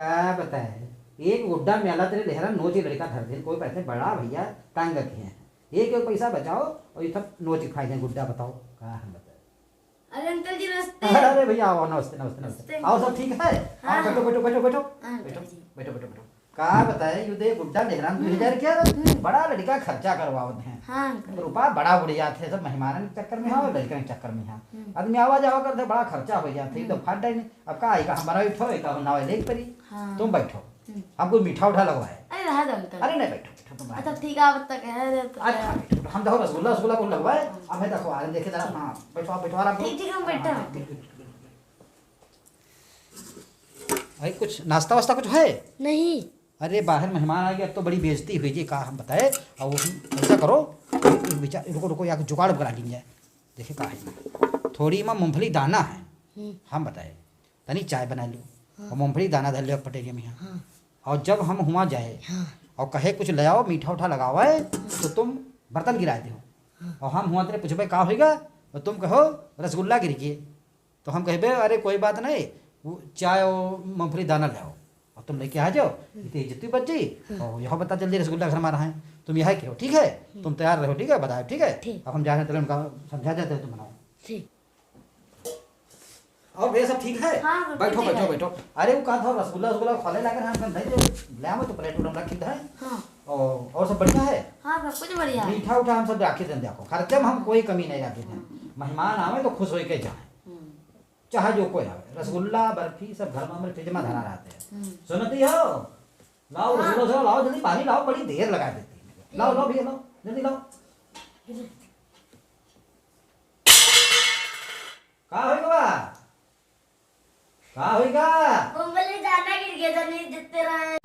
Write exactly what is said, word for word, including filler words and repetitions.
का बताए, एक गुड्डा मेला तेरे लेहरा नोच के लड़का धर दे, कोई पैसे बड़ा भैया तंग के हैं। एक एक पैसा बचाओ और ये सब नोच के खाई जाए गुड्डा, बताओ का हम बताए। अरे अंकल जी, नमस्ते। अरे भैया, आओ, नमस्ते, नमस्ते, नमस्ते। नमस्ते। आओ, सब ठीक है? हाँ, आओ, बैठो, हाँ। बैठो, बैठो, बैठो। हाँ, अंकल बैठो, जी। बैठो, बैठो, बैठो। का बताए, यू दे गुड्डा मेहरान हम्म। दू हजार के, हम्म। बड़ा लड़का खर्चा करवावत हैं। हाँ, अंकल। रुपया बड़ा उड़ जात है, सब मेहमानन के चक्कर में हाँ, हम्म। लड़कन के चक्कर में हाँ। हम्म। आदमी आवा जावा करते, बड़ा खर्चा हो जात है, हम्म। तो फाट डाइने। अब का आएगा, हम बनावे थोड़े का, हम नावे लेके परी। हाँ। तुम बैठो। हम्म। हम कोई मीठा उठा लगवाए। अरे रहा दो अंकल। अरे नहीं, बैठो, बैठो, तुम अच्छा, बैठो। ठीक है, अब तक है रे, तो अच्छा, क्या? बैठो, बैठो। हम देखो रसगुल्ला, रसगुल्ला कुल लगवाए। हम्म। अब है देखो, आ, देखे जरा, हाँ, बैठो, आप बैठो, आराम करो। ठीक, ठीक, हम बैठे हाँ, हैं। बिल्कुल, बिल्कुल, बिल्कुल। भाई, कुछ नाश्ता वास्ता कुछ है? नहीं। अरे, बाहर मेहमान आ गए, अब तो बड़ी बेइज्जती हुई जी, का हम बताए। और वो हम ऐसा करो, एक विचार, रुको, रुको, यहाँ जुगाड़ करा लीजिए। देखिए, का है, थोड़ी में मूंगफली दाना है, हम्म। हम बताए, तनी चाय बना लो, हाँ। और मूंगफली दाना धर लो एक पटेरिया में, हाँ। हाँ। और जब हम हुआ जाए हाँ। और कहे, "कुछ ले आओ, मीठा उठा लगाओ है," हाँ। तो तुम बर्तन गिरा दो। हाँ। और हम हुआ तेरे पूछबे, "का होइगा?" तो तुम कहो, "रसगुल्ला गिर गए।" तो हम कहबे, "अरे कोई बात नहीं, वो चाय और मूंगफली दाना ले आओ और तुम लेके आ जाओ, हम्म। इतनी इज्जत बच जाई।" हाँ। और यह बता जल्दी रसगुल्ला घर में रहा है, तुम यह कहो, ठीक है? हम्म। तुम तैयार रहो, ठीक है? बताओ, ठीक है? ठीक। अब हम जा रहे हैं, चलो उनका समझा देते हैं, तुम बनाओ। ठीक। और भैया सब ठीक है? हाँ, सब बैठो, ठीक बैठो, है। बैठो। अरे वो कहा था रसगुल्ला, रसगुल्ला खा ले, लाकर हम सब नहीं दे, ले आओ तो प्लेट उलेट हम रखी है। हाँ। और, और सब बढ़िया है? हाँ, सब कुछ बढ़िया है। मीठा उठा हम सब रखे थे, देखो, खर्चे में हम कोई कमी नहीं रखे थे। हम्म। मेहमान आवे तो खुश होके जाए। हम्म। चाहे जो कोई आवे, रसगुल्ला, बर्फी सब घर में हमारे फ्रिज में धरा रहते हैं। हम्म। सुनती हो? लाओ, हाँ। रसगुल्ला, रसगुल्ला लाओ, जल्दी पानी लाओ, बड़ी देर लगा देती है। लाओ, लाओ भैया, लाओ, जल्दी लाओ। का होइगा बा? का होइगा? मूंगफली दाना गिर गया था, नहीं देते रहे।